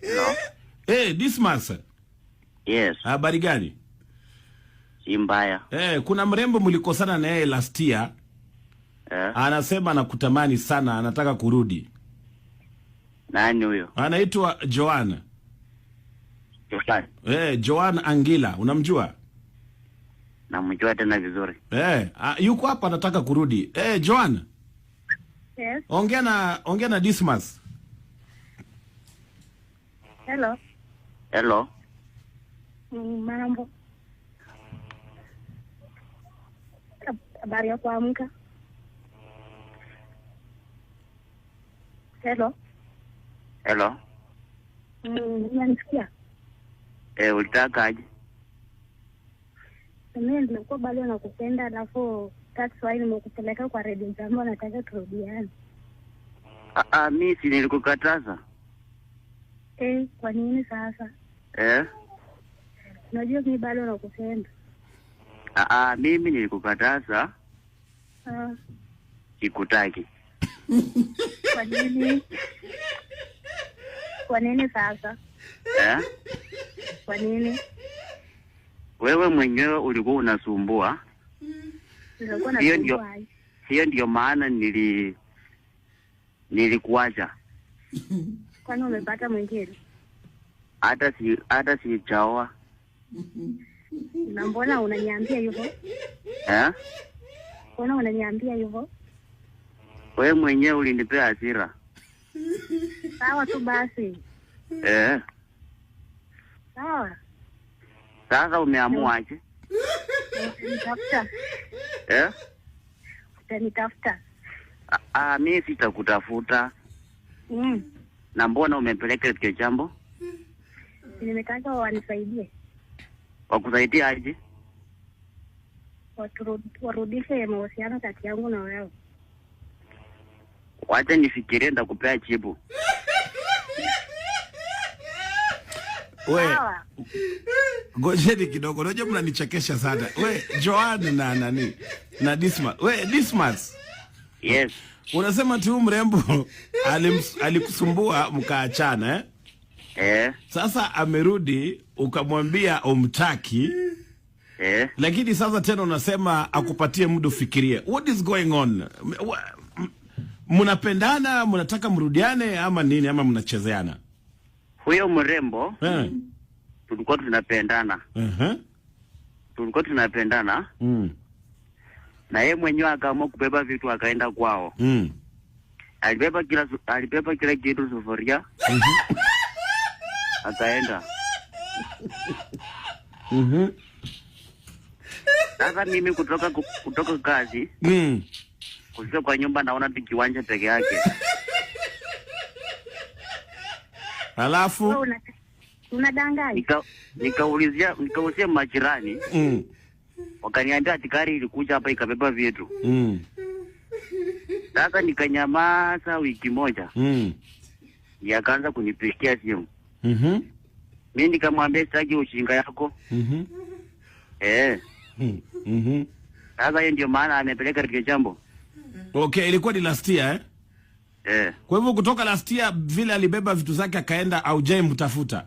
Hello? Hey, Dismas. Yes, Habari gani? Si mbaya. Kuna mrembo mlikosana na yeye last year. Eh? Anasema anakutamani sana, anataka kurudi. Nani huyo? Anaitwa Joan. Joan. Joan Angila, unamjua? Namjua tena vizuri. Yuko hapa anataka kurudi. Joan, Yes. ongea na Dismas. Hello. Hello. Mambo. Habari ya kuamka. Hello. Hello. Unanisikia? Ulitaka aje? Mimi nilikuwa bado nakupenda, alafu that's why nimekupeleka kwa redio Jambo, nataka turudiane. Ah, ah, mi si nilikukataza. Kwa nini sasa? Eh? Unajua mimi bado nakupenda. Ah, ah, mimi nilikukataza, Ah, sikutaki. kwa nini? Kwa nini sasa? Eh? Kwa nini? Wewe mwenyewe ulikuwa unasumbua. Nilikuwa Hiyo ndio nasumbua aje? Hiyo ndio maana nilikuacha. Kwani umepata mwingine? Hata sijaoa. Na mbona unaniambia hivyo? Eh? Mbona unaniambia hivyo? Wewe mwenyewe ulinipea hasira. Sawa tu basi. Eh? Sawa. Sasa umeamua aje? Utanitafuta. Eh? Utanitafuta. Ah, ah, mimi sitakutafuta. Na mbona umepeleka katika jambo? Nimetaka wanisaidie. Wakusaidia aje? Warudishe mahusiano kati yangu na wewe. Wacha nifikirie, nitakupea jibu. We, Sawa. ngojeni kidogo. Unajua mnanichekesha sana. We, Joan na nani? Na Dismas. We, Dismas. Yes. Unasema tu mrembo alikusumbua mkaachana, eh? Eh, Sasa amerudi ukamwambia umtaki, eh. lakini sasa tena unasema akupatie muda ufikirie. What is going on? Mnapendana, mnataka mrudiane ama nini, ama mnachezeana? Huyo mrembo tulikuwa tunapendana. Tulikuwa tunapendana na yeye mwenyewe akaamua kubeba vitu akaenda kwao. Alibeba kila kitu, sufuria, akaenda. Sasa mimi kutoka kazi kufika kwa nyumba naona tu kiwanja peke yake. Alafu Wewe unadanganya. Nikaulizia majirani, wakaniambia ati gari ilikuja hapa ikabeba vitu. Sasa nikanyamaza wiki moja, yakaanza kunipigia simu. Mi nikamwambia sitaki ushinga yako. Eh. Sasa hiyo ndio maana amepeleka katika jambo. Okay, ilikuwa ni last year, eh? Eh. Kwa hivyo kutoka last year vile alibeba vitu zake akaenda, haujai mtafuta?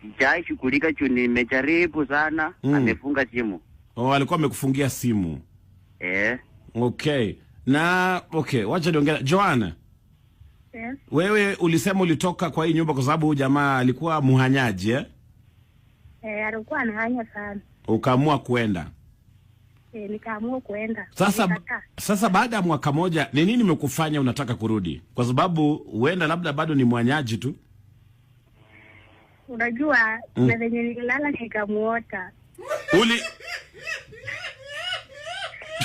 Sijai shughulika juu nimejaribu sana, amefunga simu. Oh, alikuwa amekufungia simu. Eh. Okay. Na okay, wacha niongee. Joanna, Yes. wewe ulisema ulitoka kwa hii nyumba kwa sababu huyu jamaa alikuwa muhanyaji, eh? Eh, alikuwa anahanya sana. Ukaamua kuenda. Eh, nikaamua kuenda. Sasa Nikakaa. sasa baada ya mwaka moja ni nini imekufanya unataka kurudi? Kwa sababu huenda labda bado ni mwanyaji tu. Unajua na venye nililala nikamuota. Uli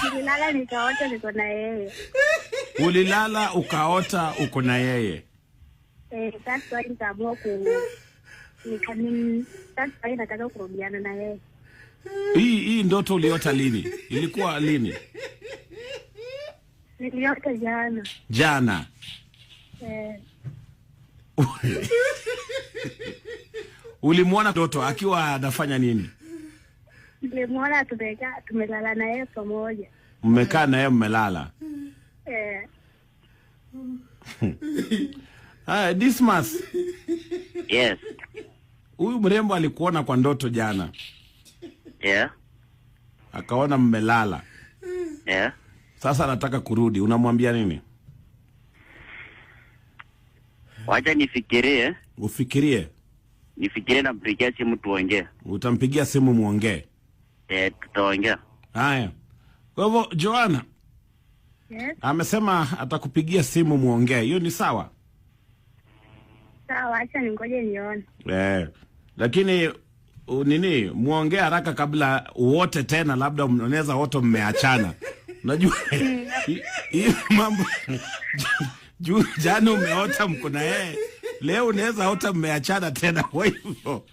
Nililala nikaota niko na yeye. Ulilala ukaota uko na yeye. Eh, that's why nikaamua ku nika that's why nataka kurudiana na yeye. Hii ndoto uliota lini? Ilikuwa lini? Niliota jana. Jana. Eh, Ulimwona ndoto akiwa anafanya nini? Nilimwona tumekaa, tumelala na yeye pamoja. Mmekaa na yeye mmelala. Eh, Haya, Dismas, Yes. huyu mrembo alikuona kwa ndoto jana, akaona mmelala. Sasa anataka kurudi, unamwambia nini? Wacha nifikirie, Ufikirie, nifikirie nampigia simu tuongee. Utampigia simu muongee. Eh, tutaongea. Haya, kwa hivyo Joanna Yes. amesema atakupigia simu muongee, hiyo ni sawa? Sawa, acha ningoje nione. Eh, lakini nini, muongee haraka kabla wote tena, labda mnaweza wote mmeachana. Unajua hii mambo juu jana umeota mko na yeye, leo unaweza ota mmeachana tena. Kwa hivyo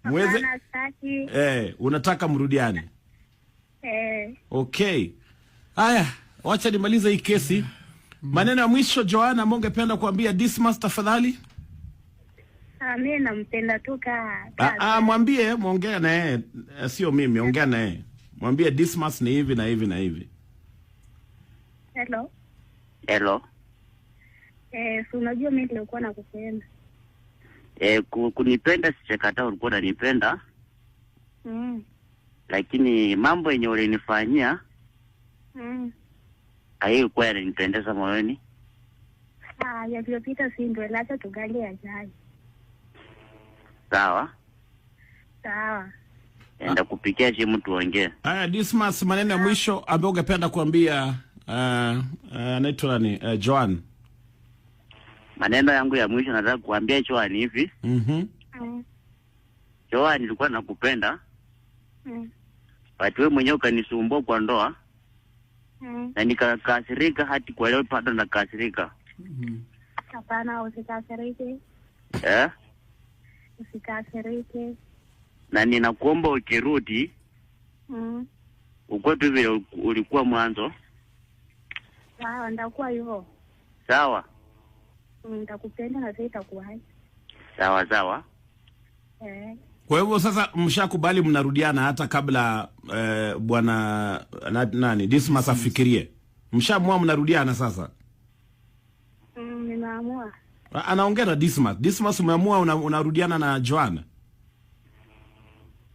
muweze Hapana, sitaki. eh, unataka mrudiane? Eh, Okay, haya, wacha nimalize hii kesi. Maneno ya mwisho Joanna, ambao ungependa kuambia Dismas tafadhali? Ah, mi nampenda tu kaa Ah, ah, mwambie, mwongea na yeye, eh, sio mimi, ongea na yeye, mwambie Dismas ni hivi na hivi na hivi. Hello. Hello. Eh, si unajua mi nilikuwa nakupenda. Eh, kunipenda sichakataa, ulikuwa unanipenda, lakini mambo yenye ulinifanyia haikuwa yananipendeza moyoni. Ah, yaliyopita si ndwele, acha tugali yajayo. Sawa, Sawa. enda kupigia simu tuongee. Haya, Dismas, maneno ya mwisho ambayo ungependa kuambia anaitwa nani, Joan? Maneno yangu ya mwisho nataka kuambia Joan hivi. Joan, nilikuwa nakupenda, but wewe mwenyewe ukanisumbua kwa ndoa na nikakasirika, hadi kwa leo bado nakasirika. Hapana, usikasirike, Eh? usikasirike. Na ninakuomba ukirudi ukuwe tu vile ulikuwa mwanzo. Sawa, nitakuwa hivyo. Sawa Nitakupenda na sitakuacha. sawa sawa. Eh. Kwa hivyo sasa mshakubali mnarudiana hata kabla bwana nani Dismas afikirie. Mshaamua mnarudiana sasa? Nimeamua. Anaongea na Dismas. Dismas, umeamua unarudiana na Joan?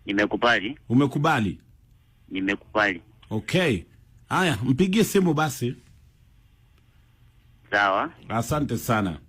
Nimekubali, Umekubali? nimekubali. Okay. Haya, mpigie simu basi. Sawa. Asante sana.